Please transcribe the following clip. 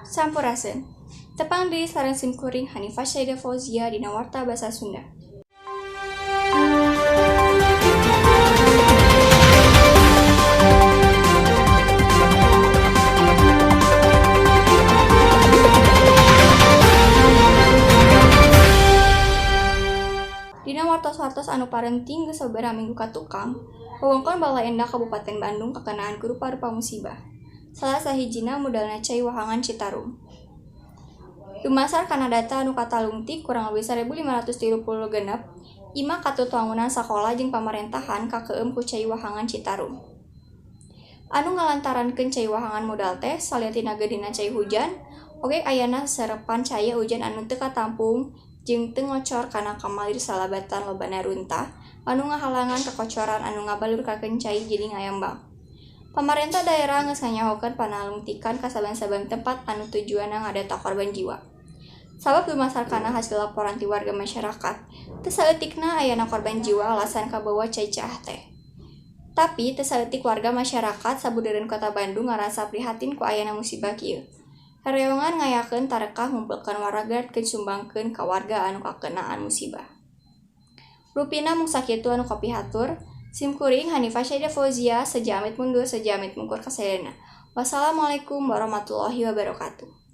Sampurasun. Tepang deui sareng simkuring Hanifah Syaida Fauzia dina Warta Basa Sunda. Dina wartos-wartos anu parenting geus sababaraha minggu ka tukang, wewengkon Baleendah Kabupaten Bandung kakenaan ku rupa-rupa musibah. Salah sahijina mudalna cai wahangan Citarum. Dumasar kana data anu katalungtik kurang leuwih 1536 imah katut wangunan sakola jeung pamarentahan kakeum ku cai wahangan Citarum. Anu ngalantarankeun cai wahangan mudal teh salian tina geudena cai hujan, oge ayana serepan cai hujan anu teu katampung jeung teu ngocor kana kamalir salabatan lobana runtah anu ngahalangan kakocoran anu ngabalurkeun cai jadi ngayambang. Pamarentah daerah geus nganyahokeun panalungtikan ka saban-saban tempat anu tujuanna ngadata korban jiwa. Sabab dumasar kana hasil laporan ti warga masyarakat, teu saeutikna ayana korban jiwa alasan kabawa cai caah teh. Tapi teu saeutik warga masyarakat sabudeureun Kota Bandung ngarasa prihatin ku ayana musibah kieu. Horeongan ngayakeun tarekah ngumpulkeun warga keur sumbangkeun ka warga anu kakenaan musibah. Rupina mung sakitu anu kapihatur, simkuring Hanifah Syaida Fauzia seja amit mundur seja amit mungkur kasadayana. Wassalamualaikum warahmatullahi wabarakatuh.